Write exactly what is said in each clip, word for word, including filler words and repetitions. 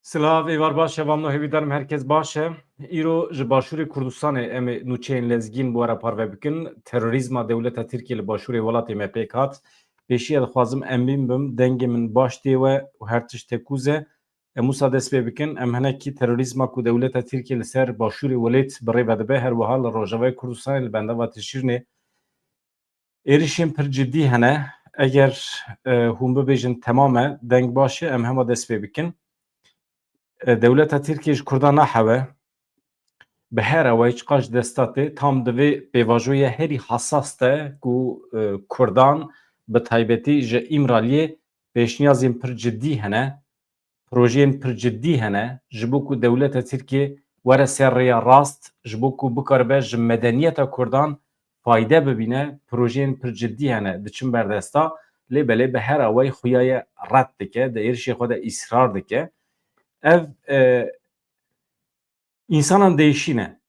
Silav, êvar baş e, hevalno hêvîdarim herkes baş e. Îro ji Başûrê Kurdistanê em ê nûçeyên lezgîn bi we re parve bikin. Terorîzma dewleta Tirkiyê li başûrê welatê me pêk hat. Pêşiya dixwazim emîn bim, dengê min baş tê we û her tişt tekûz e. Em wisa dest pê bikin. Em hinekî terorîzma ku dewleta Tirkiyê li ser başûrê welêt bi rê ve dibe, her wiha li Rojavayê Kurdistanê li bendava Tişrînê êrişên pir cidî hene. Eger, e, hûn bibêjin temam e, deng baş e, em hema dest pê bikin. E, dewleta Tirkiyê ji Kurdan nahewe. Bi her awayî çiqas ji desta tê, tam di vê pêvajoya herî hesas de ku, e, Kurdan bi taybetî ji Îmraliyê pêşniyazên pir cidî hene, projeyên pir cidî hene, ji bo ku dewleta Tirkiyê were ser rêya rast, ji bo ku bikaribe ji medeniyeta Kurdan fayde bibîne, projeyên pir cidî hene, diçin berdesta, lê belê bi her awayî xuya ye red dike, di êrişê xwe de îsrar dike. Ev, e, însanan değişîne.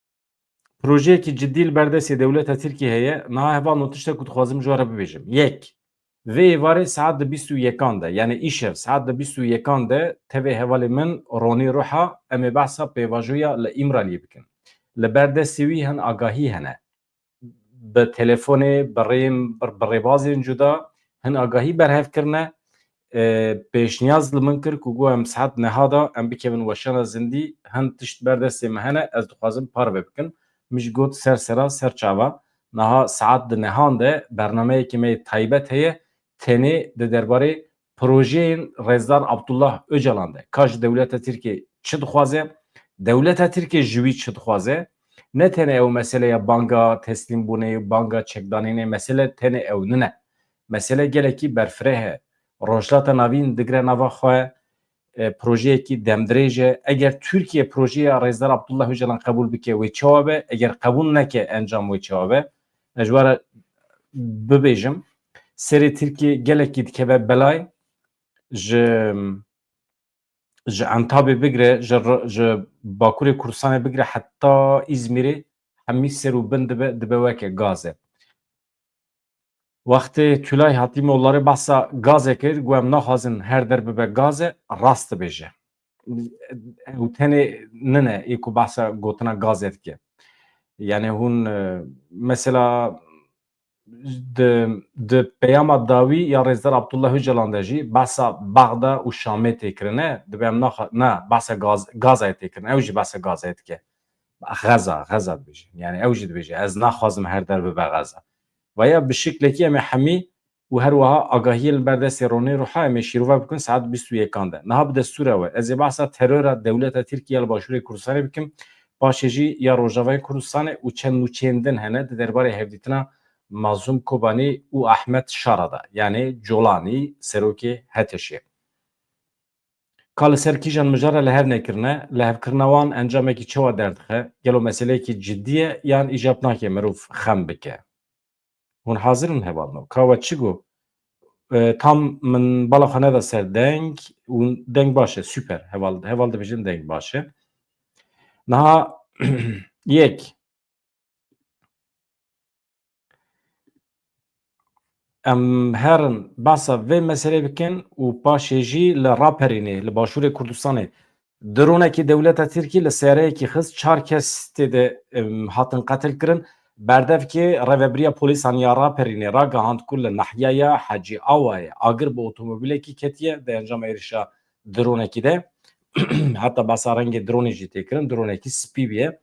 Projeyekî cidî li ber destê dewleta Tirkiyê heye. Niha hevalno tiştek ku dixwazim ji we re bibêjim. Yek, vê êvarê saet di bîst û yekan de, yani îşev saet di bîst û yekan de tevê hevalê min Ronî Ruha em ê behsa pêvajoya li Îmraliyê bikin. Li ber destê wî hin agahî hene. Bi telefonê, bi rêm, bi, bi rêbazên cuda hin agahî berhev kirine. E, pêşniyaz li min kir ku got em saet neha da em bikevin weşana zindî, hin tişt ber destê me hene, ez dixwazim parve bikim. Min jî got ser sera, ser çava. Niha saet di nehan de bernameyekî me yê taybet heye, tenê di derbarê projeyên Rêzdar Abdullah Ocalan de. Ka ji dewleta Tirkiyê çi dixwaze? Dewleta Tirkiyê ji wî çi dixwaze? Ne tenê ew meseleya banga teslîmbûnê, banga çekdanînê, mesele tenê ew nine. Mesele gelekî berfireh e. Rojhilata Navîn digire nava xwe, e, projeyekî demdirêj e. Eger Tirkiye projeya Rêzdar Abdullah Ocalan qebûl bike, wê çawa be? Eger qebûl neke, encam wê çawa be? Ez ji we re bibêjim, serê Tirkiyê gelekî dikeve belay. Ji, ji Entabê bigire, ji, ji Bakurê Kurdistanê bigire heta Îzmîrê hemî ser û bin dibe, dibe weke gaze. Wextê Tülay Hatîmoğulları behsa gazê kir, got em naxwazin her der bibe gaze, rast dibêje. Ew tenê nine ê ku behsa gotina gazê dike. Yani hûn, e, mesela di, di peyama dawî ya Rêzdar Abdullah Ocalan de jî behsa Baxda û Şamê tê kirine, dibe em naxa-, na, behsa gaz, Gazayê tê kirine, ew jî behsa Gazayê dike. Xeza, Xeza dibêje. Yani ew jî dibêje, ez naxwazim her der bibe Xeza. Vaya bi şiklekî em ê hemî û her wiha agahiyê li ber destê Ronê Ruha em ê şîrove bikin saet bîst û yekan de. Niha bi destûra we, ez ê behsa terora dewleta Tirkiyê ya li Başûrê Kurdistanê bikim, paşê jî ya Rojavayê Kurdistanê û çend nûçeyên din hene di derbarê hevdîtina Mazlûm Kobanî û Ahmet Şara de, yanî Colanî, serokê HTŞ'ê. Ka li ser kîjan mijara li hev nekirine, lihevkirina wan encamekî çawa derdixe? Gelo meseleyekî cidî ye yan îcab nake mirov xem bike? Hûn hazir in hevalno? Ka we çi got? E, tam min bala xwe neda ser deng û deng baş e, super. Heval, heval dibêjin deng baş e. Niha yek. Em herin behsa vê meselê bikin û paşê jî li Raperînê, li Başûrê Kurdistanê, dronekî dewleta Tirkî li seyareyekî xist, çar kes tê de, em, hatin qetil kirin. Berdevkê rêvebiriya polîsan ya Raperînê ragihand ku li nahiyaya Hecî Awayê agir bi otomobîlekî ketiye di encama êrişa dronekî de. Heta behsa rengê dronê jî tê kirin, dronekî spî bûye.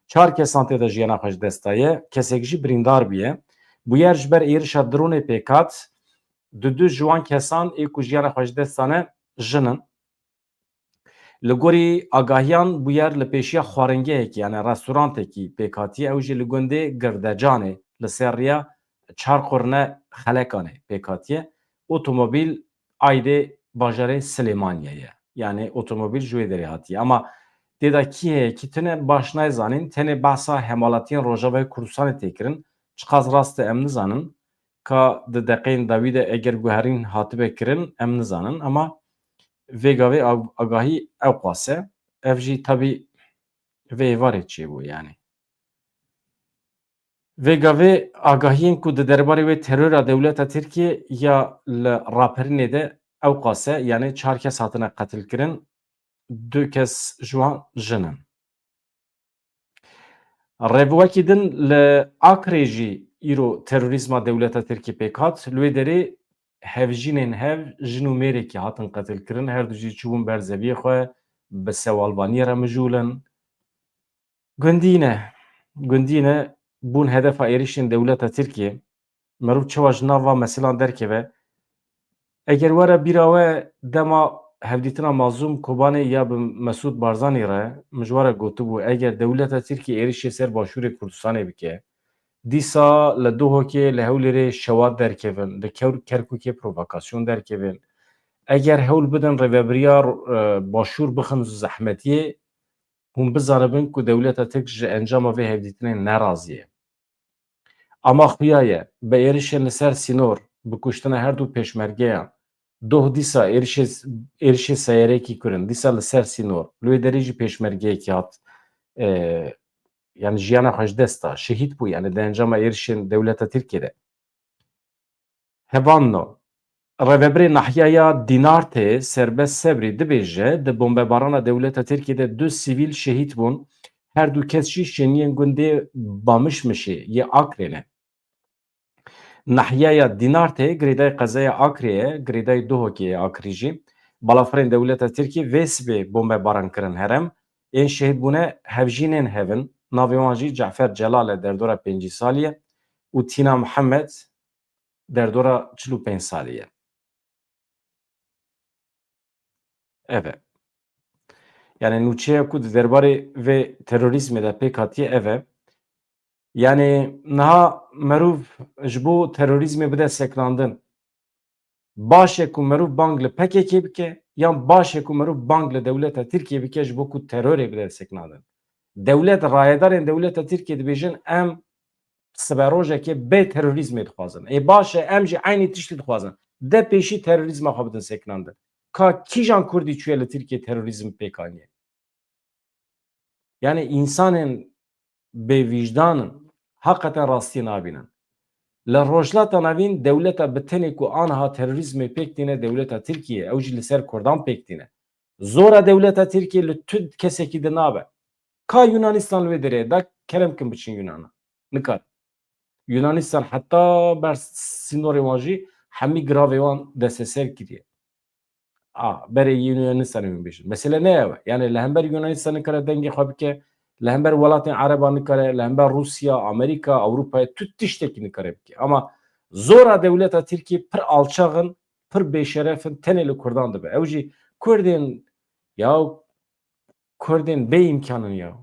Çar kesan tê de jiyana xwe ji dest daye, kesek jî birîndar bûye. Bûyer ji ber êrişa dronê pêk hat, di du ji wan kesan ê ku jiyana xwe ji dest dane jin in. Li gorî agahiyan bûyer li pêşiya xwaringehekî, yani restorantekî pêk hatiye, ew jî li gundê Girdecanê li ser riya Çarqurne Xelekanê pêk hatiye. Otomobîl aydê bajarê Silêmaniyê ye. Yani otomobîl ji wê derê hatiye. Ama tê de kî heye, kî tune baş nayê zanîn. Tenê behsa hemalatiyên Rojavayê Kurdistanê tê kirin. Çiqas rast e em nizanin. Ka di deqeyên dawî de eger guherîn hatibe kirin, em nizanin. Ama vê gavê ag-, agahî ewqas e. Ev jî tabî vê êvarê çêbû yani. Vê gavê agahiyên ku di derbarê wê terora dewleta Tirkiyê ya li Raperînê de ewqas e, yani çar kes hatine qetilkirin. du kes ji wan jin in. Rêvwekî din li Akrê jî îro terorîzma dewleta Tirkî pêk hat. Li wê derê hevjînên hev jin û mêrekî hatin qetilkirin. Her du jî çûbûn ber zeviyê xwe, bi sewalvaniyê re mijûl in. Gundî ne. Gundî ne bûn hedefa êrişên dewleta Tirkiyê. Merûv çawa ji nav van meselan derkeve? Eger were bîra we dema hevdîtina Mazlûm Kobanê ya bi Mesûd Barzanî re, min ji we re gotibû, eger dewleta Tirkiyê êrişê ser Başûrê Kurdistanê bike, dîsa li Duhokê, li Hewlêrê şewat derkevin, li Kewr-, Kerkûkê provokasyon derkevin. Eger hewl bidin rêvebiriya, e, Başûr bixin zehmetiyê, hûn bizanibin ku dewleta Tirk ji encama vê hevdîtinê nerazî ye. Ama xuya ye, bi êrişên li ser sînor, bi kuştina her du pêşmergeyan, doh dîsa êrişê, êrişê seyerekî kirin, dîsa li ser sînor, li wê derê jî pêşmergeyekî hat, e, yani jiyana xwe ji dest da, şehîd bû, yani di encama êrişên dewleta Tirkiyê de. Hevalno, rêvebirê nahiyaya Dînartê Serbest Sebrî dibêje, di bombebarana dewleta Tirkiyê de du sivîl şehîd bûn, her du kes jî şêniyên gundê Bamişmişê yê Akrê ne. Nahiyaya Dînartê girêdayî qezaya Akrê ye, girêdayî Duhokê ye Akrî jî. Balafirên dewleta Tirkiyê vê sibê bombebaran kirin herem. Ên şehîd bûne hevjînên hev in. Navê wan jî Cafer Celal e, derdora pêncî salî ye û Tîna Mihemed, derdora çil û pênc salî ye. Ev e. Yani nûçeya ku di derbarê vê terorîzmê de pêk hatiye ev e. Yani niha merûv ji bo terorîzmê bide sekinandin, baş e ku merûv bang li P K K bike, yan baş e ku merûv bang li dewleta Tirkiyê bike ji bo ku terorê bide sekinandin? Dewlet, rayedarên dewleta Tirkiyê dibêjin, em siberojekê bê terorîzmê dixwazin. Ê baş e, em jî eynî tiştî dixwazin. De pêşî terorîzma xwe bidin sekinandin. Ka kîjan Kurdî çûye li Tirkiyê terorîzm pêk aniye? Yani însanên bêvîjdan in, heqeten rastiyê nabînin. Li Rojhilata Navîn dewleta bi tenê ku aniha terorîzmê pêk tîne dewleta Tirkiyê, ew jî li ser Kurdan pêk tîne. Zora dewleta Tirkiyê li tu kesekî de nabe. Ka Yunanistan li wê derê da kerem kin biçin Yunana. Nikar. Yunanistan heta ber sînorê wan jî hemî giravê wan desteser kiriye. A, berê Yunanistanê min bêjin. Mesele ne ew e. Yani li hember Yunanistanê nikare dengê xwe bike, li hember welatên Ereba nikare, li hember Rûsya, Amerîka, Ewropayê tu tiştekî nikare bike. Ama zora dewleta Tirkiyê pir alçax in, pir bêşeref in, tenê li Kurdan dibe. Ew jî Kurdên, ya Kurdên bê îmkan in ya.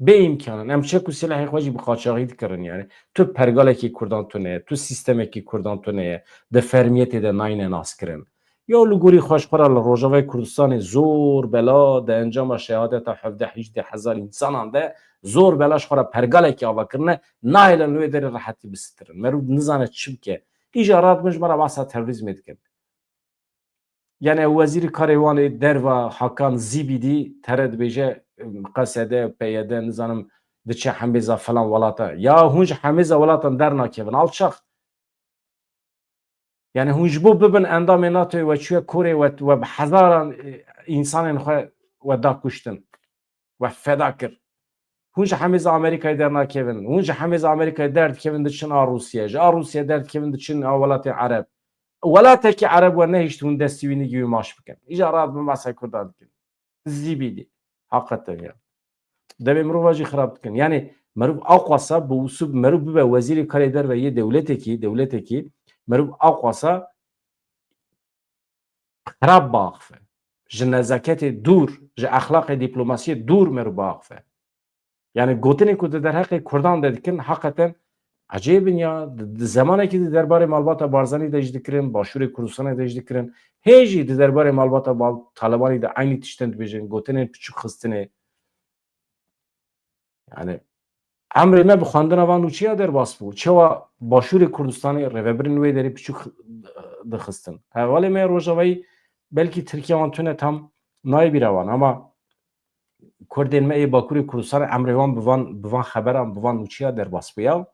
Bê îmkan in. Em çek û silahê xwe jî bi qaçaxî dikirin yani. Tu pergalekî Kurdan tune ye, tu sîstemekî Kurdan tune ye, di fermiyetê de nayne naskirin. Ya li gorî xwe ji xwe re li Rojavayê Kurdistanê zor bela di encama şehadeta hevdeh hîjdeh hezar însanan de zor bela ji xwe re pergalekî ava kirine, nahêlin li wê derê rehetî bisistirin. Merûv nizane çi bike. Îja radibin ji me re behsa terorîzmê dikin. Yani wezîrê karê wan ê derva Hakan Zîbîdî tere dibêje, Q S D, P Y D, nizanim diçe hemêza filan welata. Ya hûn ji hemêza welatan dernakevin, alçax. Yani hûn ji bo bibin endamê NATOyê we çûye korê we, we bi hezaran, e, însanên xwe we da kuştin. We feda kir. Hûn ji hemêza Amerîkayê dernakevin. Hûn ji hemêza Amerîkayê derdikevin diçin a Rûsye. Ji a Rûsye derdikevin diçin a welatên Ereb. Welatekî Ereb we nehişt hûn destî wî nigî wî maç bikin. Îja rahat bin behsa Kurdan dikin. Zîbîdî. Heqeten ya. Devê mirova jî xirab dikin. Yani meriv aqwasa bi usûb meriv bibe wezîrê karê derve yê dewletekî, dewletekî meriv aqwasa xirab biaxife. Ji nezaketê dûr, ji exlaqê dîplomasiyê dûr meriv biaxife. Yani gotinê ku di derheqê Kurdan de dikin, heqeten ecêb in ya. Di, di zemanekî di derbarê malbata Barzanî de jî dikirin, Başûrê Kurdistanê de jî dikirin. Hê jî di derbarê malbata Bal-, Talebanî de eynî tiştin dibêjin, gotinên piçûk xistinê. Yani emrê me bi xwendina van nûçeya derbas bû. Çawa Başûrê Kurdistanê rêvebirên wê derê piçûk dixistin? Hevalê me yê Rojavayî belkî Tirkiye wan tune tam nayê bîra wan, ama Kurdên me yê Bakurê Kurdistanê emrê wan bi van, bi van xeberan, bi van nûçeya derbas bû ya.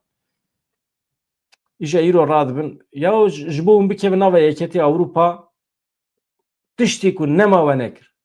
Îja îro radibin. Ya ji, ji bo hûn bikevin nava yeketê Ewropa tiştê ku nema we nekir.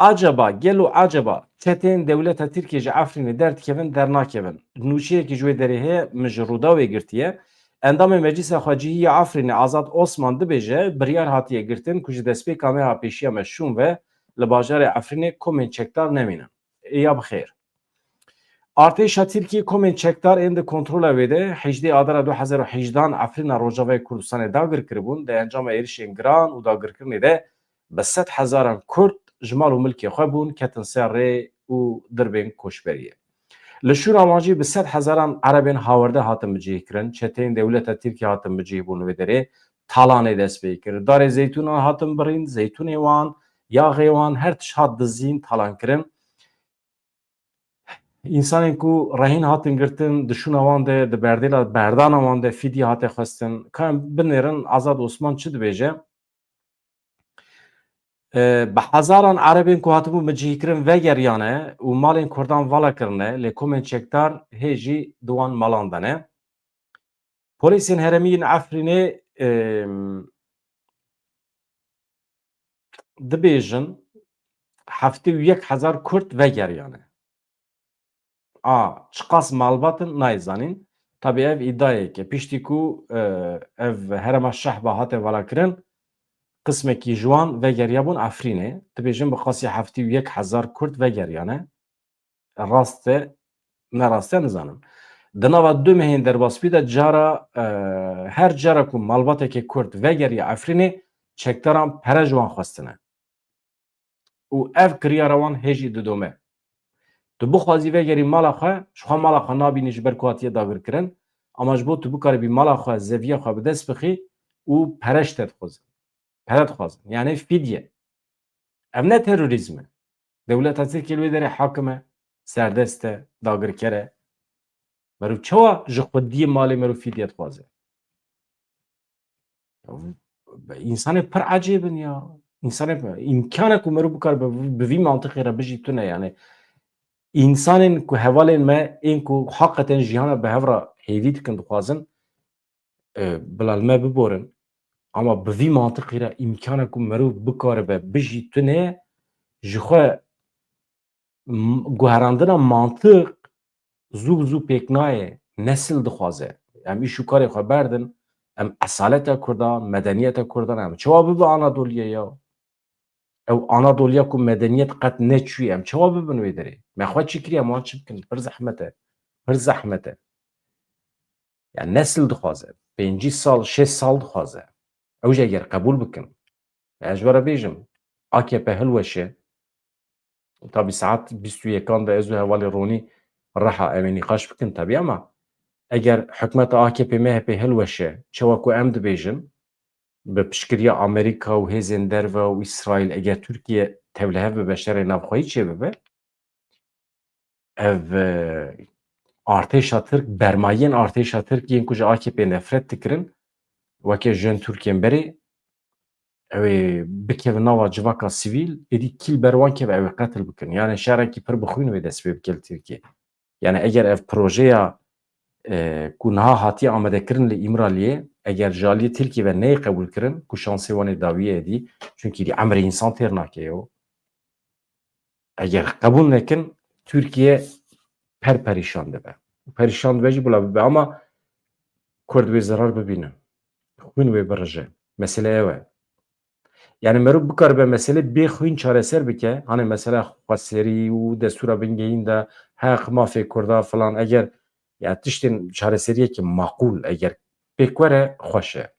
Acaba, gelo acaba çeteyên dewleta Tirkiyê ji Efrînê derdikevin, dernakevin? Nûçeyekî ji wê derê heye, min ji Rûdawê girtiye. Endamê Meclîsa Xwecihî ya Efrînê Azad Osman dibêje, biryar hatiye girtin ku ji destpêka meha pêşiya me şûn ve li bajarê Efrînê komên çekdar nemînin. Ê ya bi xêr. Artêşa Tirkiyê komên çekdar ên di kontrola wê de hejdê Adara du hezar û hejdehan Efrîna Rojavayê Kurdistanê dagir kiribûn. Di encama êrişên giran û dagirkirinê de bi sed hezaran Kurd ji mal û milkê xwe bûn, ketin ser rê û dirbên koçberiyê. Li şûna wan jî bi sed hezaran Erebên hawerde hatin bicihkirin, çeteyên dewleta Tirkiyê hatin bicihbûn li wê derê, talanê dest pê kir. Darê zeytûnan hatin birîn, zeytûnê wan, yaxê wan, her tişt hat dizîn, talan kirin. Însanên ku rehîn hatin girtin, di şûna wan de, di berdêla berdana wan de fîdye hate xwestin. Ka em binêrin Azad Osman çi dibêje? E, bi hezaran Erebên ku hatibûn bicihîkirin vegeriyane û malên Kurdan vala kirine, lê komên çekdar hê jî di wan malan de ne. Polîsên herêmî yên Efrînê, em, dibêjin heftê û yek hezar Kurd vegeriyane. A, çiqas malbat in, nayê zanîn. Tabî ev îdayeke. Piştî ku, e, ev herêma Şehba hate valakirin, qismekî ji wan vegeriyabûn Efrînê. Dibêjin bi qasî heftê û yek hezar Kurd vegeriyane. Rast e, ne rast e, nizanim. Di nava du mehên derbasbûyî de cara, e, her cara ku malbateke Kurd vegeriya Efrînê, çekdaran pere ji wan xwestine. Û ev kiryara wan hê jî didome. Tu bixwazî vegerî mala xwe, ji xwe mala xwe nabînî ji ber ku hatiye dagirkirin, ama ji bo tu bikaribî mala xwe, zeviya xwe bi dest bixî û pere ji te dixwazin. Pere dixwazin. Yanî fîdye. Ev ne terorîzm e. Dewleta Tirkiyê li wê derê hakim e, serdest e, dagirker e. Meriv çawa ji xwediyê malê meriv fîdye dixwaze? Ya, însanê pir ecêb in ya. Însanê pir, îmkana ku meriv bikare bi, bi vî mantiqê re bijî tune yani. Însanên ku hevalên me ên ku haqeten jiyana bi hev re hêvî dikin, dixwazin, e, bila li me biborin. Ama bi vî mantiqî re îmkana ku meriv bikaribe bijî tune, ji xwe m-, guherandina mantiq zû bi zû pêk nayê, nesil dixwaze. Em îş û karê xwe berdin, em esaleta Kurdan, medeniyeta Kurdan, em çawa bibe Anadoliyê ya? Ew Anadoliya ku medeniyet qet neçûye, em çawa bibin wê derê? Me xwe çi kiriye, em wan çi bikin? Pir zehmet e. Pir zehmet e. Yani nesil dixwaze. Pêncî sal, şêst sal dixwaze. Ew jî eger qebûl bikin. Ez ji we re bêjim, A K P hilweşe. Tabî saet bîst û yekan de ez û hevalê Ronî reha em ê nîqaş bikin tabî, ama eger hikûmeta A K P M H P hilweşe, çawa ku em dibêjin, bi piştgiriya Amerîka û hêzên derve û Îsraîl, eger Tirkiye tevlihev bibe, şerê navxweyî çêbibe, ev, e, artêşa Tirk, bermayiyên artêşa Tirk yên ku ji A K P nefret dikirin, weke jin Tirkiyên berê, ew ê bikevin nava civaka sivîl, êdî kî li ber wan keve, ew ê qetil bikin. Yani şerekî pir bi xwîn wê dest pê bike li Tirkiyê. Yani eger ev projeya, e, ku niha hatiye amadekirin li Îmraliyê, eger ji aliyê Tirkiyê ve neyê qebûlkirin, ku şansê wan ê dawiyê êdî, çunkî êdî emrê însan têr nake yo. Eger qebûl nekin, Tirkiye per perîşan dibe. Û perîşan dibe jî bila bibe, ama Kurd wê zerar bibînin. Xwîn wê birije. Mesele ew e. Yani meriv bikaribe meselê bê xwîn çareser bike. Hani mesela xweserî û destûra bingehîn de heq, mafê Kurda filan, eger ya tiştên çareseriyeke maqûl eger pêk were, xweş e.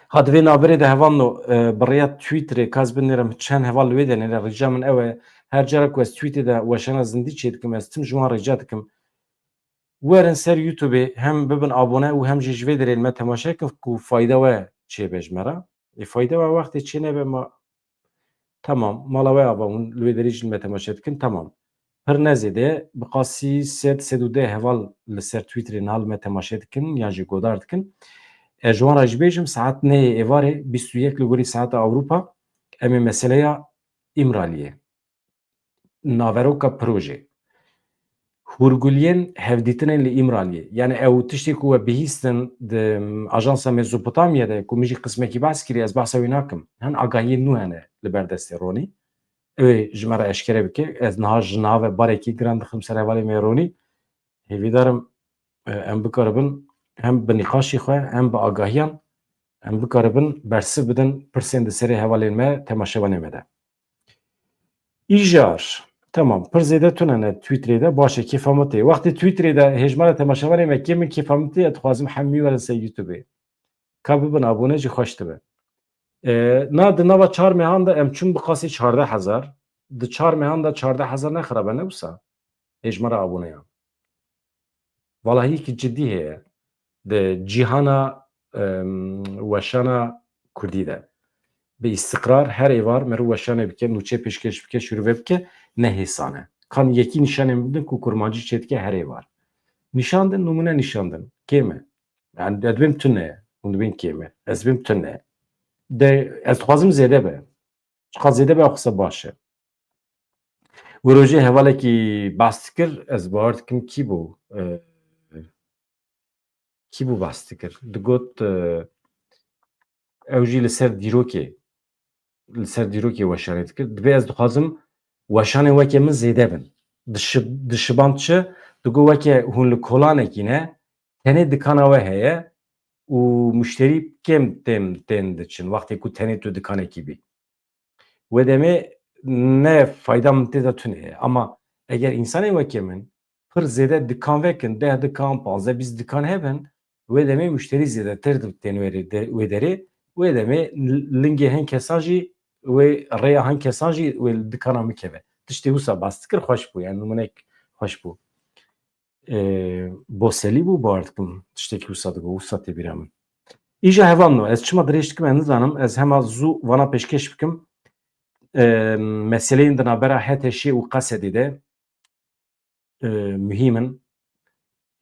Ha, di vê navberê de hevalno, e, bi rêya Twitterê, ka ez binêrim, çend heval li wê de nêre, rica min ew e, her cara ku ez Twitterê de weşana zindî çêdikim, ez tim ji wan rica dikim, werin ser YouTubeê, hem bibin abone û hem jî ji vê derê li me temaşe bikin ku fayda we çêbe ji me re. Ê, fayda we wextê çê nebe ma, temam, mala we ava, hûn li wê derê jî li me temaşe dikin, temam. Pir ne zêde, bi qasî sed, sed û deh heval li ser Twitterê niha li me temaşe dikin yan jî godar dikin. Ez ji wan re jî bêjim, saet nehê êvarê, bîst û yek li gorî saeta Ewropa, em ê meseleya Îmraliyê, naveroka proje, hûrguliyên hevdîtinên li Îmraliyê. Yani ew tiştê ku we bihîstin di Ajansa Mezopotamya de, ku min jî qismekî behs kiriye, ez behsa wî nakim. Hin agahiyên nû hene li ber destê Ronî. Ew ê ji me re eşkere bike. Ez niha ji niha ve barekî giran dixim ser hevalê me Ronî. Hêvîdar im, e, em bikaribin hem bi nîqaşî xwe hem bi agahiyan em bikaribin bersiv bidin pirsên di serê hevalên me, temaşevanê me de. Îjar, temam, pir zêde tune ne Twitterê de, baş e, kêfa min tê. Wextê Twitterê de hêjmara temaşevanê me kêm in, kêfa min tê, ez dixwazim hemî werin ser YouTubeê. Ka bibin abone jî xweş dibe. E, na di nava çar mehan de em çûn bi qasî çardeh hezar. Di çar mehan de çardeh hezar ne xirab e, ne wisa? Hêjmara aboneyan. Valahiyekî cidî heye. Di cîhana, em, weşana kurdî de. Bi îstiqrar her êvar merû weşanê bike, nûçe pêşkêş bike, şîrove bike, ne hêsan e. Kan yekî nîşanê min bidin ku kurmancî çêdike her êvar. Nîşan din, nimûne nîşan din. Kêm e. Yani ez dibêm tune ye. Hûn dibên kêm e. Ez dibêm tune ye. De ez dixwazim zêde be. Çiqas zêde be, xwisa baş e. Wê rojê hevalekî behs dikir, ez bawer dikim kî bû? E, kî bû behs dikir? Digot, e, ew jî li ser dîrokê, li ser dîrokê weşanê dikir. Dibê ez dixwazim weşanê weke min zêde bin. Dişi-, dişiband çi? Digot weke hûn li kolanekî ne, tenê dikana we heye û muşterî kêm tên, tên diçin wextê ku tenê tu dikanekî bî. Wê demê ne fayda min tê de tune ye. Ama eger însanên weke min pir zêde dikan vekin, deh dikan, panzdeh, bîst dikan hebin, wê demê muşterî zêdetir di-, tên wê rê de-, wê derê, wê demê lingê hin kesan jî, wê rêya hin kesan jî wê li dikana min keve. Tiştê wisa behs dikir xweş bû, yani nimûnek xweş bû. E, Boselî bû, bawer dikim tiştekî wisa digot, wisa tê bîra min. Îja hevalno, ez çima dirêj dikim, ez nizanim, ez hema zû vana pêşkêş bikim. E, meseleyên di navbera H T Ş'ê û Qesedê de, e, muhîm in.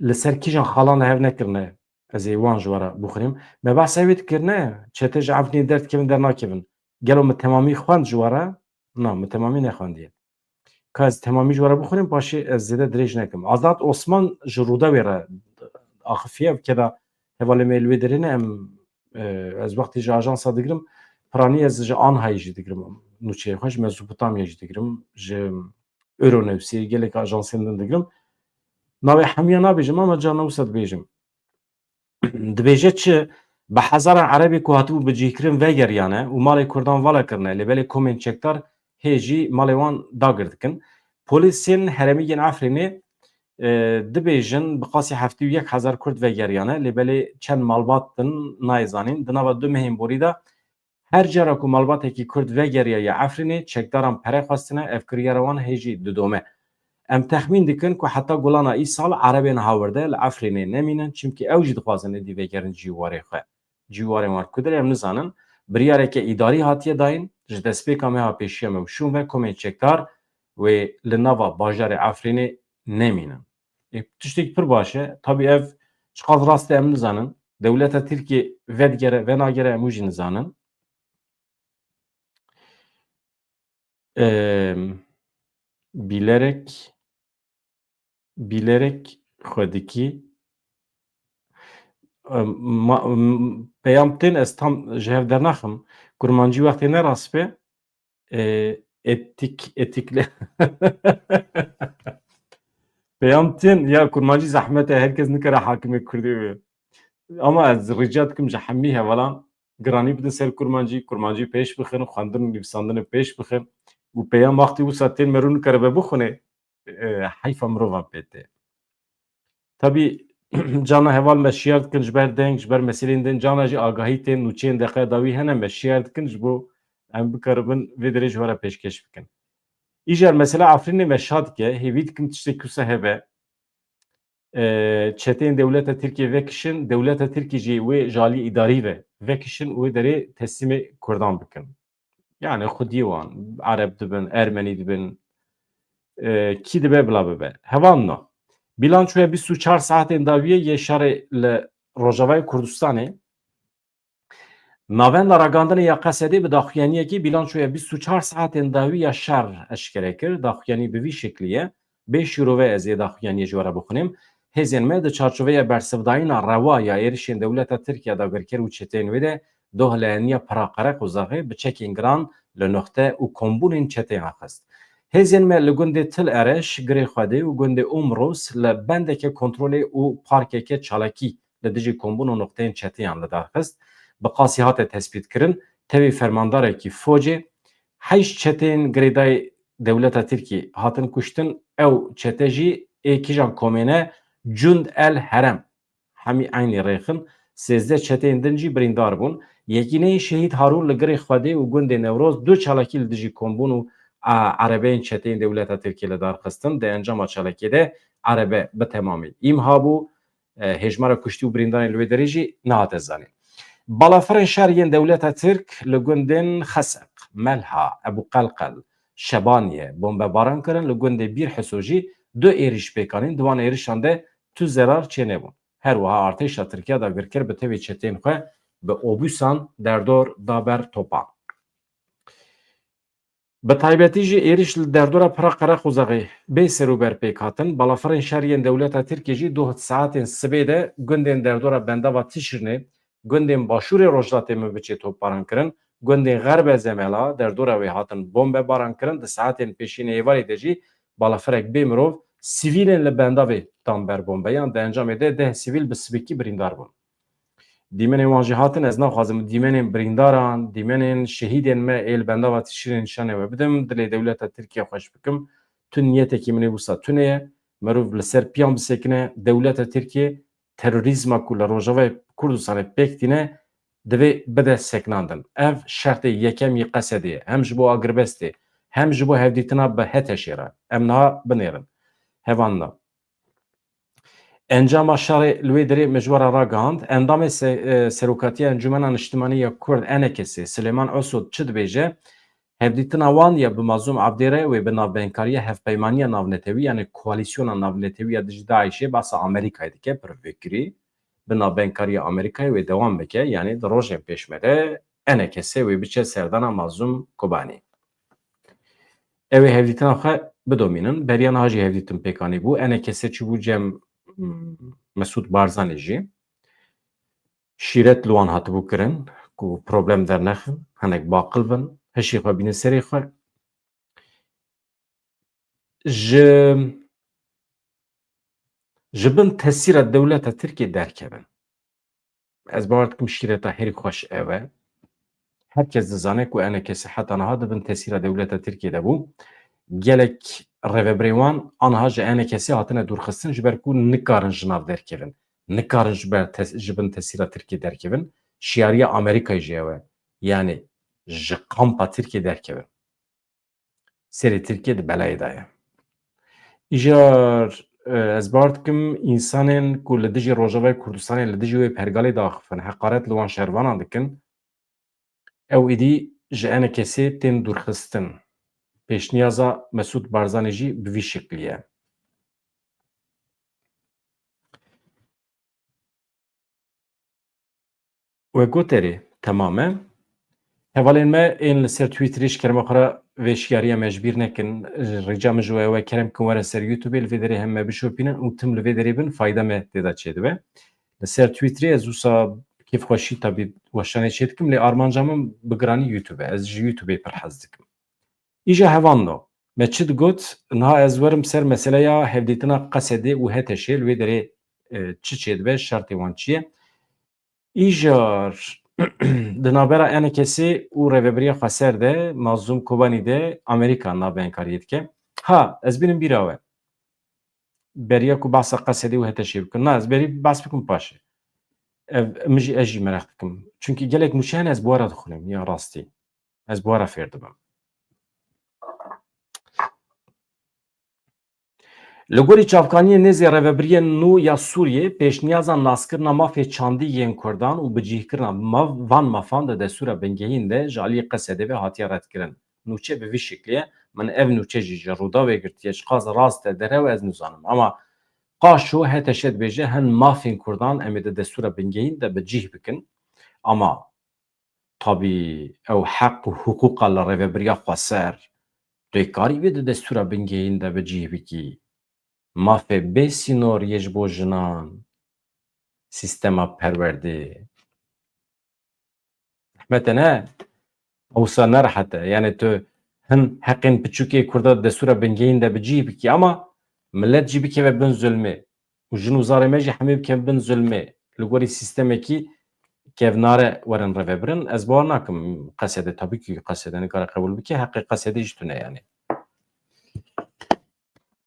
Li ser kîjan xalan li hev nekirine, ez ê wan ji we re bixwînim. Me behsa wê dikir, ne, çete ji Efrînê derdikevin, dernakevin. Gelo min temamî xwend ji we re? Na, min temamî nexwendiye. Ka ez temamî ji we re bixwînim, paşê ez zêde dirêj nekim. Azad Osman ji Rûdawê re axifiye, keda hevalê me li wê derê ne, em, e, ez wextê ji ajansa digirim, piranî ez ji Anhayê jî digirim, nûçeyê xwe ji Mezopotamya jî digirim, ji Euronewsê, gelek ajansên din digirim. Navê hemiya nabêjim ama carna wisa dibêjim. Dibêje çi? Bi hezaran Erebê ku hatibû bicihkirin vegeriyane û malê Kurdan vala kirine, lê belê komên çekdar hê jî malê wan dagir dikin. Polîsên herêmî yên Efrînê, e, dibêjin bi qasî heftê û yek hezar Kurd vegeriyane, lê belê çend malbat din nayê zanîn. Di nava du mehên borî de her cara ku malbatekî Kurd vegeriyaye Efrînê, çekdaran pere xwestine, ev kiryara wan hê jî didome. Em texmîn dikin ku heta gulana îsal Erebên hawirde li Efrînê nemînin, çimkî ew jî dixwazin êdî vegerin cîwarê xwe. Cîwarên wan ku dir em nizanin. Biryareke îdarî hatiye dayîn, ji destpêka meha pêşiya me û şûn ve komên çekdar wê li nava bajarê Efrînê nemînin. Ê, tiştek pir baş e. Tabî ev çiqas rast e em nizanin. Dewleta Tirkiyê vedigere, venagere em wî jî nizanin. Em, bilerek, bilerek xwe dikî. Em, ma-, em, peyam tên ez tam ji hev dernaxim. Kurmancî wextê ne rast be, e, etik, etikle. Peyam tên ya kurmancî zehmet e, herkes nikare hakimê kurdî be. Ama ez rica dikim ji hemî hevalan giranî bidin ser kurmancî, kurmancî pêş bixin, xwendin û nivîsandinê pêş bixin. Û peyam wextî wisa tên merû nikare be bixwine, e, heyfa mirovan pê tê. Tabî, cana heval me şiyar dikin ji ber deng, ji ber meselên din, cana jî agahî tên nûçeyên deqeya dawî hene me şiyar dikin ji bo em bikaribin vê derê ji we re pêşkêş bikin. Îcar mesela Efrînê me şa dike, hêvî dikim tiştek wisa hebe. E, çeteyên dewleta Tirkiyê vekişin, dewleta Tirkî jî wê ji alî îdarî ve vekişin û wê derê teslîmê Kurdan bikin. Yani xwediyê wan, Ereb dibin, Ermenî dibin, e, kî dibe bila bibe. Hevalno. Bilançoya bîst û çar saetên dawiyê yê şerê li Rojavayê Kurdistanê. Navenda Ragihandinê ya Qesedê bi daxuyaniyekî bilançoya bîst û çar saetên dawî ya şer eşkere kir. Daxuyanî bi vî şeklî ye. Bê şîrove ez ê daxuyaniyê ji we re bixwînim. Hêzên me di çarçoveya bersivdayîna rewa ya êrişên dewleta Tirkiye, dagirker û çeteyên wê de doh leyeniya pira qereq û zexê bi çekên giran li noxte û kombûnên çeteyên xist. Hêzên me li gundê Til Ereş, Girê Xwedê û gundê Umrûs li bendeke kontrolê û parkeke çalakî li dijî kombûn û noqteyên çeteyan li dar xist. Bi qasî hate tespîtkirin, tevî fermandarekî focê, heşt çeteyên girêdayî dewleta Tirkî hatin kuştin. Ew çete jî ê kîjan komê ne? Cund el Herem. Hemî eynî rêxin. Sêzdeh çeteyên din jî birîndar bûn. Yekîneyê Şehîd Harûn li Girê Xwedê û gundê Newroz du çalakî li dijî kombûn û, a, erebeyên çeteyên dewleta Tirkiyê li dar xistin. Di encama çalakiyê de erebe bi temamî îmha bû. E, hêjmara kuştî û birîndarên li wê derê jî nehate zanîn. Balafirên şer yên dewleta Tirk li gundên Xeseq, Melha, Ebû Qelqel, Şebaniye bombebaran kirin. Li gundê Bîr Hiso jî du êrîş pêk anîn. Di wan êrişan de tu zerar çênebûn. Her wiha artêşa Tirkiya dagirker bi tevî çeteyên xwe bi obûsan derdor da ber topan. Bi taybetî jî êrîş li derdora Pira Qereqozaxê bê serûber pêk hatin. Balafirên şer yên dewleta Tirkiyê jî duh saetên sibê de gundên derdora bendava Tişrînê, gundên başûrê Rojhilatê Minbiçê topbaran kirin, gundên Xerbe Zemela derdora wê hatin bombebaran kirin. Di saetên pêşînê êvarê de jî balafirek bê mirov sivîlên li bendavê dan ber bombeyan. Di encamê de deh sivîl bi sibikî birîndar bûn. Dîmenên wan jî hatin, ez naxwazim dîmenên birîndaran, dîmenên şehîdên me ê li bendava Tişrînê nîşanê we bidim, dilê dewleta Tirkiye xweş bikim. Tu niyetekî min ê wisa tune ye. Merov li ser piyan bisekine. Dewleta Tirkiye terorîzma ku li Rojavayê Kurdistanê pêk tîne, divê bide sekinandin. Ev şertê yekem yê Qesedê ye. Hem ji bo agirbestê, hem ji bo hevdîtina bi HTŞ'ê re. Em niha binêrin. Hevalno. Encama şerê li wê derê me ji we re ragihand. Endamê se-, e, Serokatiya Encûmena Niştimanî ya Kurd, ENKS'ê, Silêman Osot çi dibêje? Hevdîtina wan ya bi Mazlûm Abdê re wê bi navbenkariya Hevpeymaniya Navnetewî, yanî Koalîsyona Navnetewî ya dijî DAIŞ'ê, behsa Amerîkayê dike, pir vekirî. Bi navbenkariya Amerîkayê wê dewam bike, yanî di rojên pêş me de ENKS'ê wê biçe serdana Mazlûm Kobanî. Ew ê hevdîtina xwe bidomînin. Beriya niha jî hevdîtin pêk anîbû. ENKS'ê çûbû cem, mm, Mesûd Barzanî jî. Şîret li wan hatibû kirin ku problem dernexin, hinek baqil bin, hişê xwe bînin serê xwe. Ji, ji bin tesîra dewleta Tirkiyê derkevin. Ez bawer dikim şîreta herî xweş ew e. Her kes dizane ku ENKS'ê heta niha di bin tesîra dewleta Tirkiyê de bû. Gelek rêvebirên wan aniha ji ENKS'ê hatine dûrxistin, ji ber ku nikarin ji nav derkevin. Nikarin ji ber tes-, ji bin tesîra Tirkiyê derkevin. Şiyariya Amerîkayê jî ew e. Yanî ji kampa Tirkiyê derkevin. Serê Tirkiye di belayê de ye. Îcar, e, ez bar dikim, însanên ku li dijî Rojavayê Kurdistanê, li dijî wê pergalê diaxifin, heqaret li wan şervanan dikin, ew êdî ji ENKS'ê tên dûrxistin. Pêşniyaza Mesûd Barzanî jî bi vî şiklî ye. We goterê temam e. Hevalên me ên li ser Twitterê ji kerema xwe re vê şiyariya me ji bîr nekin. Rica min ji we ew e, kerem kin were ser YouTubeê, li vê derê hem me bişopînin û tim li vê derê bin, fayda me tê de çêdibe. Li ser Twitterê ez wisa kêfxweşî tabî weşanê çê dikim, lê armanca min bi giranî YouTube e. Ez ji YouTubeê pir hez dikim. Îja hevalno, me çi digot? Niha ez werim ser meseleya hevdîtina Qesedê û HTŞ'ê, li wê derê, e, çi çêdibe, şertê wan çi ye? Îjar, di navbera ENKS'ê û Rêvebiriya Xweser de, Mazlûm Kobanî de Amerîka navbeyankariyê dike. Ha, ez bînim bîra we. Beriya ku behsa Qesedê û HTŞ'ê bikin. Na, ez berî behs bikim paşê. Ev, min jî, ez jî mereq dikim. Çunkî gelek nûçe hene, ez bi we re dixwînim, ya rastî. Ez bi we re fêr dibim. Li gorî çavkaniyên nêzê rêvebiriyên nû ya Sûriyê, pêşniyaza naskirina mafê çandî yên Kurdan û bicihkirina mav-, van mafan di destûra bingehîn de ji aliyê Qesedê ve hatiye redkirin. Nûçe bi vî şiklî ye. Min ev nûçe jî ji Rûdawê girtiye. Çiqas rast e, derew e, ez nizanim. Ama qaşo HTŞ dibêje, hin mafên Kurdan em ê di destûra bingehîn de bi cih bikin. Ama tabî ew heq û hiqûqa li rêvebiriya xweser, tu yê karî vê di destûra bingehîn de bi cih bikî. Mafê bê sînor yê ji bo jinan, sîstema perwerdê. Rehmet e ne? Ewsa ne rehet e. Yani tu hin heqên piçûkê Kurda di destûra bingehîn de bi cih bikî, ama millet jî bikeve bin zulmê. Û jin û zarê me jî hemî bikevin bin zulmê. Li gorî sîstemekî kevnare werin revebirin. Ez bawer nakim Qesede, tabii ki Qesede nikare qebûl bike, heqê Qesedê jî tune yani.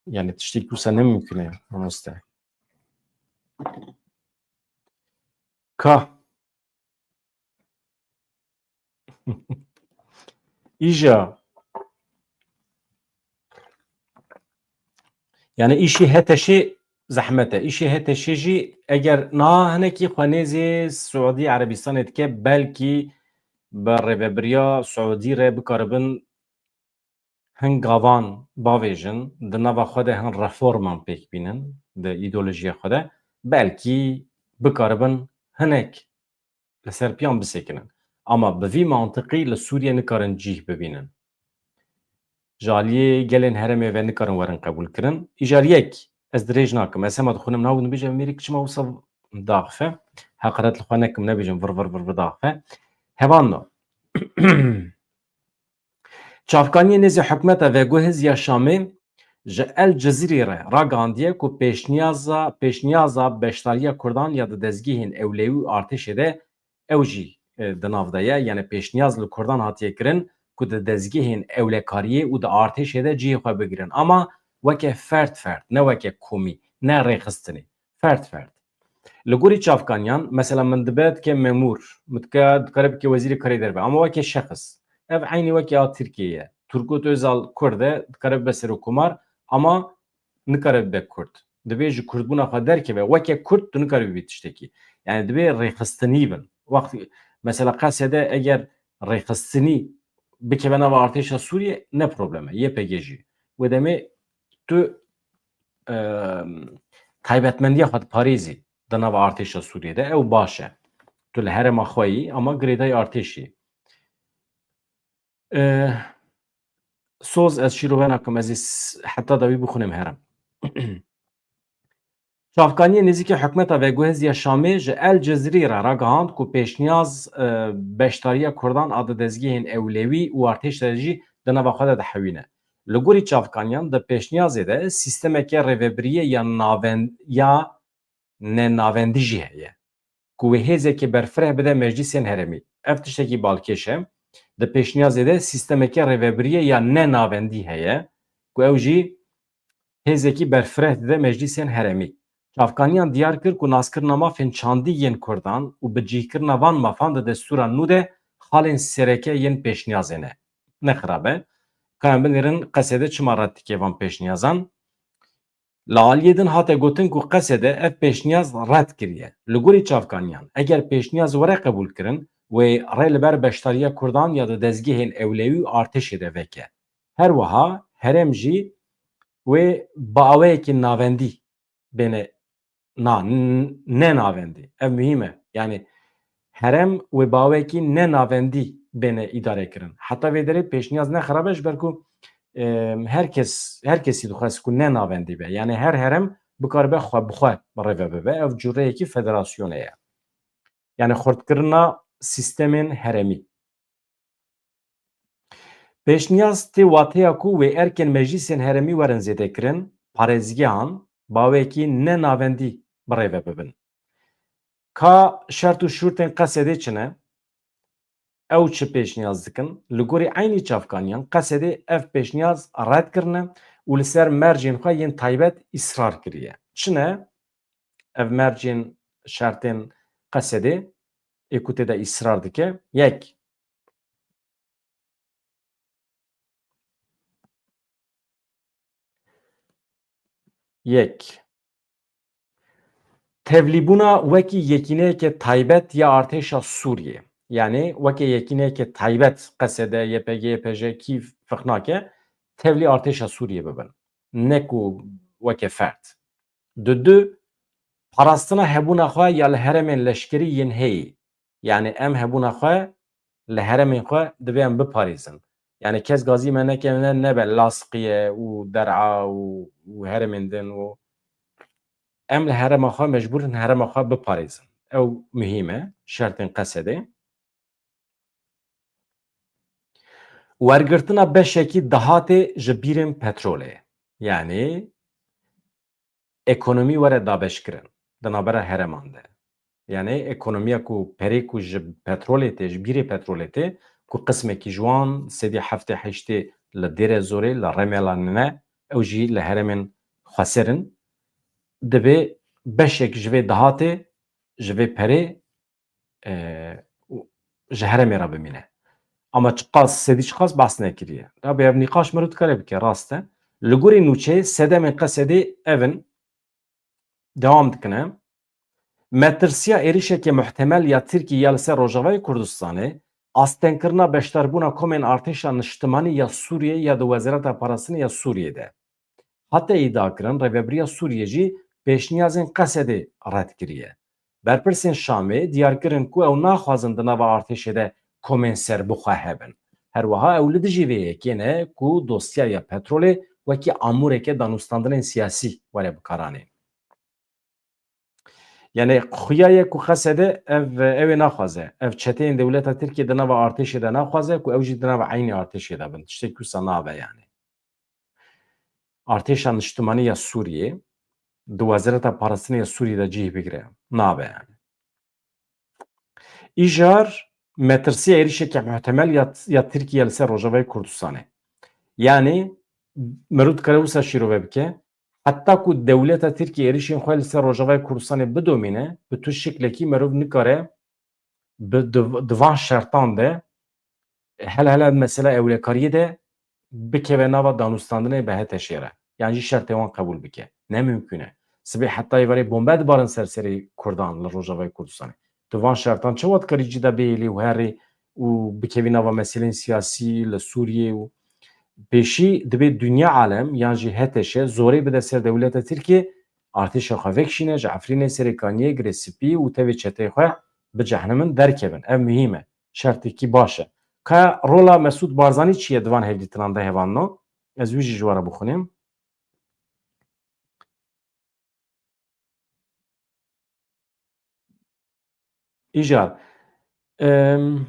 Yani tiştê wisa ne mümkün e, mamoste. Ka. Îja. Yani îşî HTŞê zehmet e. Îşî HTŞê jî eger niha hinekî xwe nêzî Siûdî Erebîstanê dike, belkî bi rêvebiriya Siûdî re bikaribin hin gavan bavêjin, di nava xwe de hin reforman pêk bînin, di îdeolojiya xwe de, belkî bikaribin hinek li ser piyan bisekinin. Ama bi vî mantiqî li Sûriyê nikarin cîh bibînin. Ji aliyê gelên herêmê ve nikarin werin qebûl kirin. Îcar yek, ez dirêj nakim. Ez hema dixwînim nav û dibêjim, mêrik çima wisa daxife. Heqaret li xwe nekim, nebêjim vir vir vir vir daxife. Hevan no. Çavkaniyê nêzî hikûmeta veguhiz ya Şamê ji El Cezîrê re ragihandiye ku pêşniyaza, pêşniyaza beşdariya Kurdan ya di dezgehên ewlewî û artêşê de ew jî, e, di nav de ye. Yani pêşniyaz li Kurdan hatiye kirin ku di dezgehên ewlekariyê û di artêşê de cihê xwe bigirin. Ama weke ferd ferd, ne weke komî, ne rêxistinê. Ferd ferd. Li gorî çavkaniyan, mesela min dibe dike memûr, min dike, dikare bike wezîrê karê derve, ama weke şexs. Ev eynî weke a Tirkiyê ye. Turgut Özal Kurd e, dikare bibe serokkomar, ama nikare bibe Kurd. Dibê ji Kurdbûna xwe derkeve, weke Kurd tu nikare bibî tiştekî. Yani dibê rêxistinî bin. Wext, mesela Qesede eger rêxistinî bikeve nava artêşa Sûriyê, ne problem e, Y P G jî. Wê demê tu, e, taybetmendiya xwe diparêzî di nava artêşa Sûriyê de, ew baş e. Tu li herêma xwe yî, ama girêdayî artêşî. E, soz ez şîrove nakim, ez ê s-, heta dawî bixwînim herim. Çavkaniyê nêzîkî hikûmeta veguhêz ya Şamê ji El Cezîrî re ragihand ku pêşniyaz, e, beşdariya Kurdan a di dezgehên ewlewî û artêş de jî di nava xwe de dihewîne. Li gorî çavkaniyan di pêşniyazê de sîstemeke rêvebiriyê ya naven-, ya nenavendî jî heye. Ku wê hêzekê berfireh bide meclîsên herêmî. Ev tiştekî balkêş e. Di pêşniyazê de sîstemeke rêvebiriyê ya nenavendî heye. Ku ew jî hêzekî berfireh dide meclîsên herêmî. Çavkaniyan diyar kir ku naskirina mafên çandî yên Kurdan û bicihkirina van mafan di destûra nû de xalên sereke yên pêşniyazê ne. Ne xirab e. Ka em binêrin Qesede çima red dike van pêşniyazan? Li aliyê din hate gotin ku Qesede ev pêşniyaz red kiriye. Li gorî çavkaniyan, eger pêşniyaz were qebûlkirin, wê rê li ber beşdariya Kurdan ya di dezgehên ewlewî û artêşê de veke. Her wiha herêm jî wê bi awayekî navendî bêne na, n-, ne navendî. Ev muhîm e. Yani herêm wê bi awayekî ne navendî bêne îdare kirin. Heta vê derê pêşniyaz ne xirab e, ji ber ku, e, her kes, her kesî dixwest ku ne navendî be. Yani her herêm bikaribe xwe bi xwe bi rêve bibe. Ev cureyekî federasyonê ye. Yani xurtkirina sîstemên herêmî. Pêşniyaz tê wateya ku wê erkên meclîsên herêmî werin zêdekirin, parêzgehan, bawekî ne navendî bi rêve bibin. Ka şert û şûrtên Qesedê çi ne? Ew çi pêşniyaz dikin? Li gorî eynî çavkaniyan, Qesedê ev pêşniyaz red kirine û li ser mercên xwe yên taybet îsrar kiriye. Çi ne? Ev mercên şertên Qesedê ê ku tê de îsrar dike. Yek. Yek. Tevlîbûna wekî yekîneyeke taybet ya artêşa Sûriyê. Yani weke yekîneyeke taybet Qesede, Y P G, Y P J, kî ferq nake, tevlî artêşa Sûriyê bibin. Ne ku weke ferd. Di du, parastina hebûna xwe ya li herêmên leşkerî yên heyî. Yani em hebûna xwe li herêmên xwe divê em biparêzin. Yani kes gazî me neke, ne, nebe Lasqiye û Der'a û, û herêmên din û em li herêma xwe mecbûr in herêma xwe biparêzin. Ew muhîm e, şertên Qesedê. Wergirtina beşekî dahatê ji bîrên petrolê, yanî ekonomî were dabeşkirin di navbera herêman de. Yanî ekonomiya ku perê ku ji petrolê tê, ji bîrê petrolê tê, ku qismekî ji wan sedî heftê heştê li Dêrezorê, li Remelanê ne, ew jî li herêmên xweser in, divê beşek ji vê dahatê, ji vê perê e, ji herêmê re bimîne. Ama çiqas, sedî çiqas behs nekiriye. Rabê ev nîqaş meriv dikare bike, rast e. Li gorî nûçeyê sedemên Qesedê ev in, dewam dikine. Metirsiya êrişeke muhtemel ya Tirkiyê ya li ser Rojavayê Kurdistanê, astengkirina beşdarbûna komên artêşa niştimanî ya Sûriyê ya di Wezareta Parastinê ya Sûriyê de. Hate îdiakirin, rêvebiriya Sûriyê jî pêşniyazên Qesedê red kiriye. Berpirsên Şamê diyar kirin ku ew naxwazin di nava artêşê de komên serbixwe hebin. Her wiha ew li dijî vê yekê ne ku dosyaya petrolê wekî amûreke danûstandinên siyasî were bikaranîn. Yanî xuya ye ku Qesedê ev, ew ê naxwaze. Ev çeteyên dewleta Tirkiyê di nava artêşê de naxwaze ku ew jî di nava eynî artêşê de bin. Tiştek wisa nabe yanî. Artêşa Niştimanî ya Sûriyê di Wezareta Parastinê ya Sûriyê de cih bigire. Nabe yanî. Îcar metirsiya êrişeke muhtemel ya, ya Tirkiye li ser Rojavayê Kurdistanê. Yanî meriv dikare wisa şîrove bike, heta ku dewleta Tirkiye êrişên xwe li ser Rojavayê Kurdistanê bidomîne, bi tu şiklekî meriv nikare bi, di, di van şertan de hele hele mesela ewlekariyê de bikeve nava danûstandinê bi HTŞ'ê re. Yan jî şertê wan qebûl bike. Ne mimkûn e. Sibê heta êvarê bombe dibarin ser serê Kurdan li Rojavayê Kurdistanê. Tu van şertan çawa dikarî cî de bihêlî û herî û bikevî nava meselên siyasî li Sûriyê û pêşî dibê dinya alem yan jî HTŞ zorê bide ser dewleta Tirkiyê, artêşa xwe vekişîne, ji Efrînê, Serêkaniyê, Girê Spî û tevê çeteyê xwe bicehnimin, derkevin. Ev muhîm e. Şertekî baş e. Ka rola Mesûd Barzanî çi ye di van hevdîtinan de hevalno? Ez wî jî ji we re bixwînim. Îcar. Em,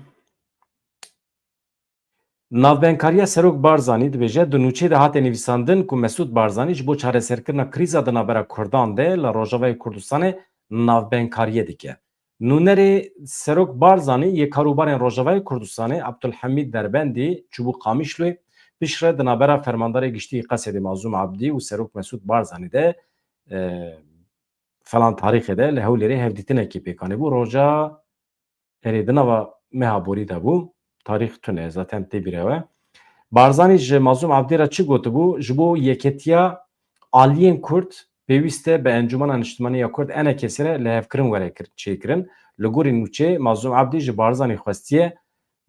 Navbenkariya Serok Barzanî dibêje, di nûçeyê de hate nivîsandin ku Mesûd Barzanî ji bo çareserkirina krîza di navbera Kurdan de li Rojavayê Kurdistanê navbenkariyê dike. Nûnerê Serok Barzanî yê karûbarên Rojavayê Kurdistanê Abdulhamîd Derbendî çûbû Qamişloyê, piştre di navbera Fermandarê Giştî yê Qesedê Mazlûm Abdî û Serok Mesûd Barzanî de, e, falan tarîxê de li Hewlêrê hevdîtinekî pêk anîbû. Roja Erê, di nava meha borî de bû. Tarîx tune, zaten tê bîra we. Barzanî ji Mazlûm Abdî re çi gotibû? Ji bo yeketiya aliyên Kurd pêwîst e bi Encûmena Niştimanî ya Kurd, ENKS'ê re lihevkirin were kir-, çêkirin. Li gorî nûçeyê, Mazlûm Abdî ji Barzanî xwestiye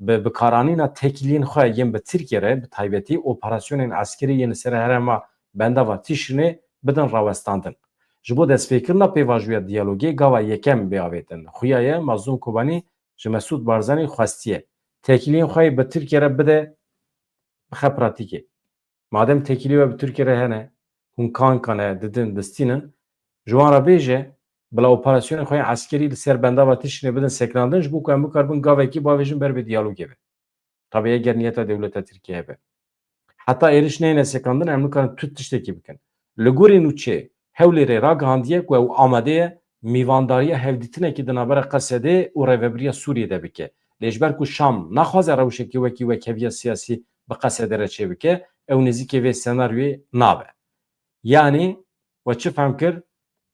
bi bikaranîna têkiliyên xwe yên bi Tirkiye re, bi taybetî operasyonên eskerî yên li ser herêma bendava Tişrînê bidin rawestandin. Ji bo destpêkirina pêvajoya diyalogê gava yekem bê avêtin. Xuya ye Mazlûm Kobanî ji Mesûd Barzanî xwestiye têkiliyên xwe yê bi Tirkiye re bide bixe pratîkê. Madem têkiliyê we bi Tirkiye re hene, hûn kankane didin, distînin, ji wan re bêje, bila operasyonên xwe yên eskerî li ser bendava Tişrînê bidin sekinandin, ji bo ku em bikaribin gavekî bavêjin ber bi diyalogê ve. Tabî eger niyeta dewleta Tirkiye hebe. Heta êriş neyne sekandin, em nikarin tu tiştekî bikin. Li gorî nûçeyê, Hewlêrê ragihandiye ku ew amade ye mîvandariya hevdîtinekî di navbera Qesedê û Rêvebiriya Sûriyê de bike. Lê ji ber ku Şam naxwaze rewşekî wekî wekheviya siyasî bi Qesedê re çêbike, ew nêzîkê vê senaryoyê nabe. Yanî we çi fehm kir?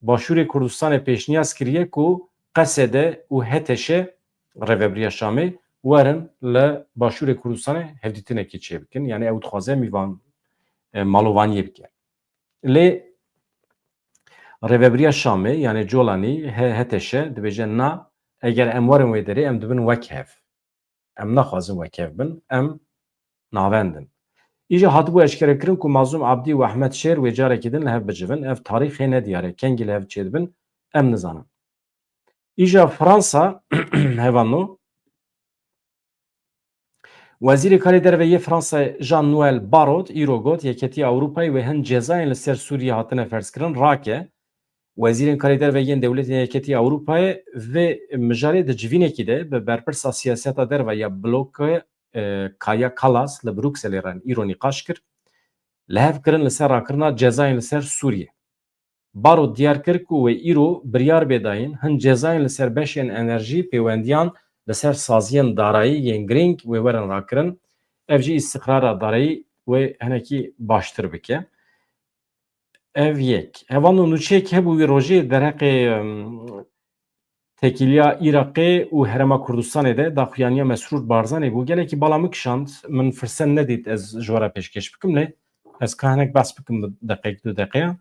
Başûrê Kurdistanê pêşniyaz kiriye ku Qesede û HTŞ, Rêvebiriya Şamê, werin li Başûrê Kurdistanê hevdîtinekê çêbikin. Yanî ew dixwaze mîvan, e, malovaniyê bike. Lê Rêvebiriya Şamê, yanî Colanî, H-, HTŞ dibêje, na, eger em werin wê derê, em dibin wek hev. Em naxwazin wek hev bin, em navend in. Îja hatibû eşkerekirin ku Mazlûm Abdî û Ehmed Şêr wê carekî din li hev bicivin. Ev tarîxê nediyar e. Kengî li hev çêdibin, em nizanin. Îja Fransa, hevalno, Wezîrê Karê Derve yê Fransayê Jean-Noël Barrot îro got, Yeketiya Ewropayê wê hin cezayên li ser Sûriyê hatine ferzkirin rake. Wezîrên Karê Derve yên Dewletên Yeketiya Ewropayê vê mijarê di civînekî de bi berpirsa siyaseta derve ya bloke e, Kaja Kallas li Brukselê re îro nîqaş kir. Li hev kirin li ser rakirina cezayên li ser Sûriyê. Barot diyar kir ku wê îro biryar bê dayîn hin cezayên li ser beşên enerjî pêwendiyan li ser saziyên darayî yên girîng wê werin rakirin. Ev jî îstiqrara darayî wê hinekî baştir bike. Ev yek. Hevalno nûçeyek hebû wî rojê derheqê, em, tekîliya Iraqê û Herêma Kurdistanê de daxuyaniya Mesrûr Barzanî bû. Gelekî bala min kişand, min firset nedît ez ji we re pêşkêş bikim, lê ez ka hinek behs bikim bi deqeyek, du deqeya.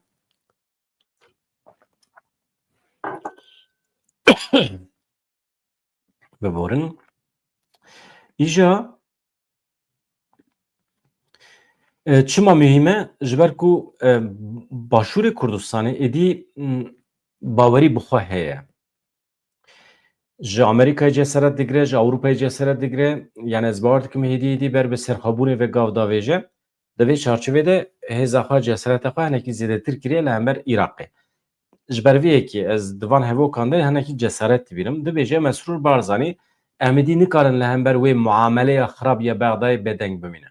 Biborin. Îja, e, çima muhîm e? Ji ber ku, e, Başûrê Kurdistanê êdî, m, bawerî bi xwe heye. Ji Amerîkayê cesaret digire, ji Ewropayê cesaret digire. Yani ez bawer dikim hêdî hêdî ber bi serxwebûnê ve gav davêje. Di vê çarçovê de hêza xwe, cesareta xwe hinekî zêdetir kiriye li hember Iraqê. Ji ber vê yekê ez di van hevokan de hinekî cesaret dibînim. Dibêje Mesrûr Barzanî, em êdî nikarin li hember wê muameleya xirab ya Bexdayê bêdeng bimînin.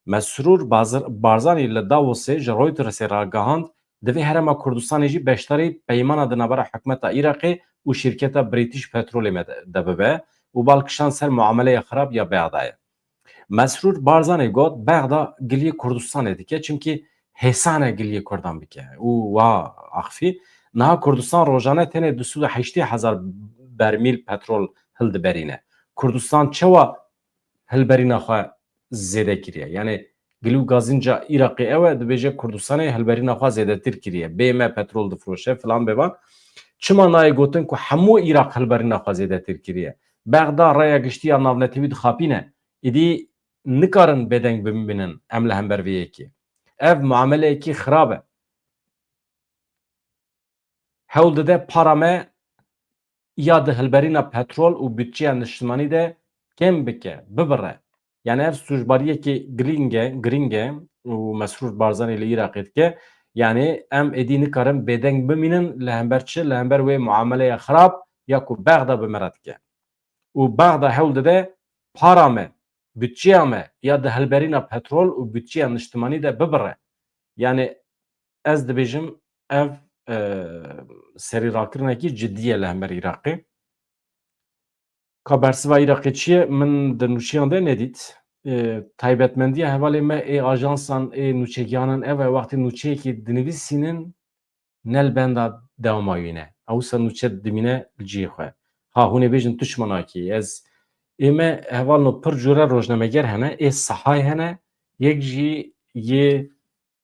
Mesrûr Bazir-, Barzanî li Davosê ji Reutersê ragihand, divê Herêma Kurdistanê jî beşdarî peymana di navbera hikûmeta Iraqê û şîrketa British Petrolê me de, de bibe û bal kişand ser muameleya xirab ya Bexdayê. Mesrûr Barzanî got, Bexda giliyê Kurdistanê dike, çimkî hêsan e giliyê Kurdan bike û wa axifî. Niha Kurdistan rojane tenê du sed û heştê hezar bermîl petrol hildiberîne. Kurdistan çawa hilberîna xwe zêde kiriye? Yani gilî û gazinca Iraqê ew e, dibêje Kurdistanê hilberîna xwe zêdetir kiriye. Bê me petrol difroşe, filan bêvan. Çima nayê gotin ku hemû Iraq hilberîna xwe zêdetir kiriye? Bexda raya giştî ya navnetewî dixapîne. Îdî nikarin bêdeng bimînin em li hember vê yekê. Ev muameleyekî xirab e. Hewl dide para me ya di hilberîna petrol û budçeya niştimanî de kêm bike, bibire. Yani ev sûcbariyekî girîng e, girîng e û Mesrûr Barzanî li Iraqê dike. Yani em êdî nikarin bêdeng bimînin li hember çi? Li hember wê muameleya xirab ya ku Bexda bi me re dike. Û Bexda hewl dide para me, budçeya me ya di hilberîna petrol û budçeya niştimanî de bibire. Yani ez dibêjim ev, e, serîrakirinekî cidî ye li hember Iraqê. Ka bersiva Iraqê çi ye, min di nûçeyan de nedît. E, taybetmendiya hevalê me ê ajansan, ê nûçegihanan ev e, wextê nûçeyekî dinivîsînin, ne li benda dewama wî ne. Ew wisa nûçe dimîne li cihê xwe. Ha, hûn ê bêjin tu çima nakî? Ez, ê me hevalno pir cûre rojnameger hene, ê sehayê hene, yek jî yê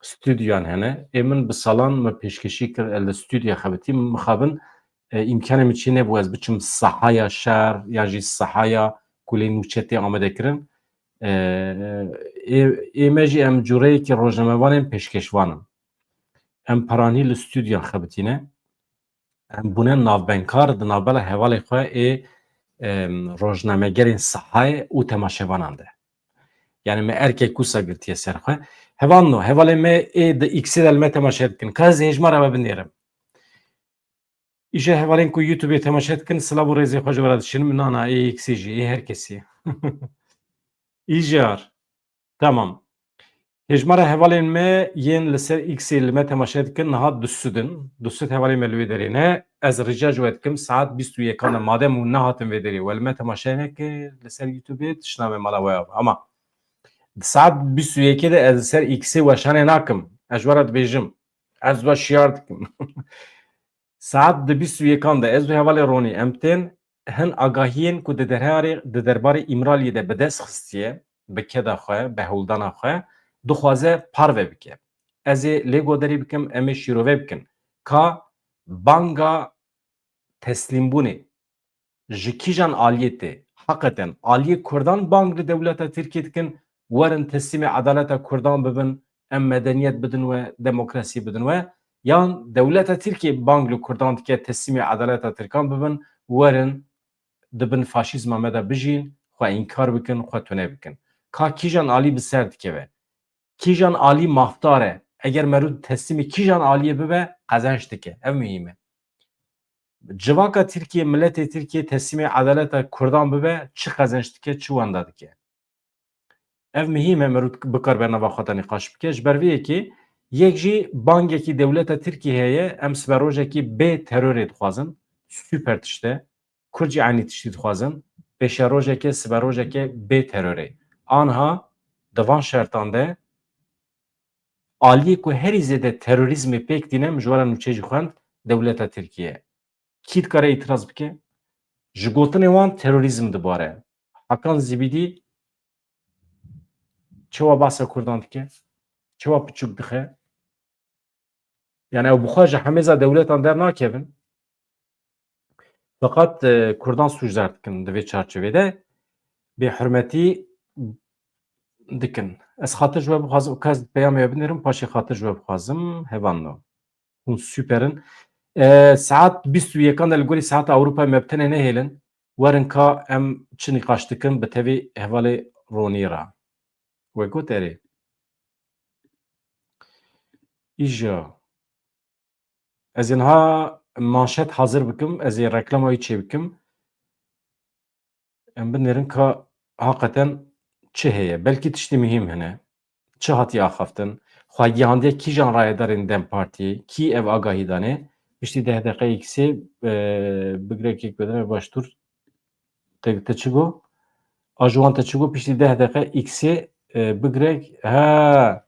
stûdyoyan hene. Ê min bi salan me pêşkêşî kir, ez li stûdya xebitî, min mixabin, e, îmkanê min çê nebû ez biçim sehaya şer ya jî sehaya ku lê nûçe tê amade kirin. E, ê, ê me jî em cûreyekî rojnamevanên pêşkêşvan in. Em peranî li stûdyan xebitîne. Em bûne navbenkar di navbera hevalê xwe ê, em, rojnamegerên sehayê û temaşevanan de. Yani me erkek wisa girtiye ser xwe. Hevalno, hevalê me ê di X-ê de li me temaşe dikin. Ka ez hêjmara we binêrim. Îje hevalên ku YouTube-ê temaşe dikin, silav û rêzê xwe ji we re dişînim. Na, na, ê X-ê jî, ê her kesî. Îjar. Tamam. Hêjmara hevalên me yên li ser X-ê li me temaşe dikin, niha du sed in. Du sed hevalên me li wê derê ne. Ez rica ji we dikim, saet bîst û yekan de madem hûn nehatin vê derê, we li me temaşe nekir, li ser YouTube-ê tişt name mala we ya. Ama di saet bîst û yekê de ez li ser X-ê weşanê nakim. Ez ji we re dibêjim. Ez we şiyar dikim. Saet di bîst û yekan de ez û hevalê Ronî em tên hin agahiyên ku di derbarê, di derbarê Îmraliyê de bi dest xistiye, bi keda xwe, bi hewldana xwe, dixwaze parve bike. Ez ê lê goderî bikim, em ê şîrove bikin. Ka banga teslîmbûnê ji kîjan aliyê tê? Heqeten aliyê Kurdan bang li dewleta Tirkiyê dikin, werin teslîmê edaleta Kurdan bibin, em medeniyet bidin we, demokrasî bidin we, yan dewleta Tirkiyê bang li Kurdan dike teslîmê edaleta Tirkan bibin, werin di bin faşîzma me de bijîn, xwe înkar bikin, xwe tune bikin. Ka kîjan alî bi ser dikeve? Kîjan alî mafdar e? Eger merû teslîmê kîjan aliyê bibe, qezenç dike. Ev muhîm e. Civaka Tirkiye, miletê Tirkiye teslîmê edaleta Kurdan bibe, çi qezenç dike, çi wenda dike? Ev muhîm e, merû bikar bernava xwe te nîqaş bike. Ji ber vê yekê yek jî bangekî dewleta Tirkiyê heye, em sibe rojekî bê terorê dixwazin. Super tişt e. Kurd jî eynî tiştî dixwazin. Pêşerojeke, sibe rojeke bê terorê. Anha di van şertan de aliyê ku herî zêde terorîzmê pêk tîne, min ji we re nûçe jî xwend, dewleta Tirkiye. Kî dikare îtiraz bike? Ji gotinê wan terorîzm dibare. Hakan Zibîdî çawa behsa Kurdan dike? Çawa piçûk dixe? Yani ew bi xwe ji hemêza dewletan dernakevin. Feqat, e, Kurdan sûcdar dikin di vê çarçovê de. Bêhurmetî dikin. Ez xatir ji we bixwazim, kes peyamê we binêrim, paşê xatir ji we bixwazim. Hevalno. Hûn super in. E, saet bîst û yekan de li gorî saeta Ewropa me bi tenê nehêlin. Werin ka em çi nîqaş dikin bi tevî hevalê Ronî re. We got erê. Îja. Ez ê niha manşet hazir bikim, ez ê reklama wî çê bikim. Em binêrin ka haqeten çi heye. Belkî tiştê muhîm hene. Çi hatiye axaftin? Xwegihandiya kîjan rayedarên DEM Partiyê? Kî ev agahî danê? Piştî deh deqe X-ê, e, bigrekek bedene baştur. Te, te çi got? A ji wan te çi got? Piştî deh deqe X-ê, e, bigrek. Ha.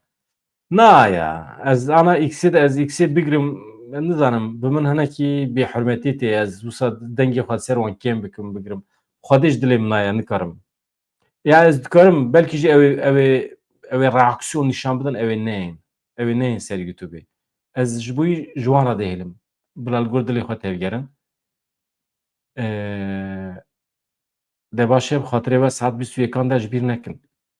Na ya. Ez ana X-ê de ez X-ê bigrim, ez nizanim. Bi min hinekî bêhurmetî tê. Ez wisa dengê xwe ser wan kêm bikim, bigrim. Xwedê ji dilê min naya, nikarim. Ya ez dikarim, belkî jî ew ê, ew ê, ew ê reaksiyon nîşan bidin, ew ê neyên. Ew ê neyên ser YouTubeê. Ez ji bo wî ji wan re dihêlim. Bila li gor dilê xwe tevgerin. Ee, de baş e, bi xatirê we saet bîst û yekan de ji bîr nekin.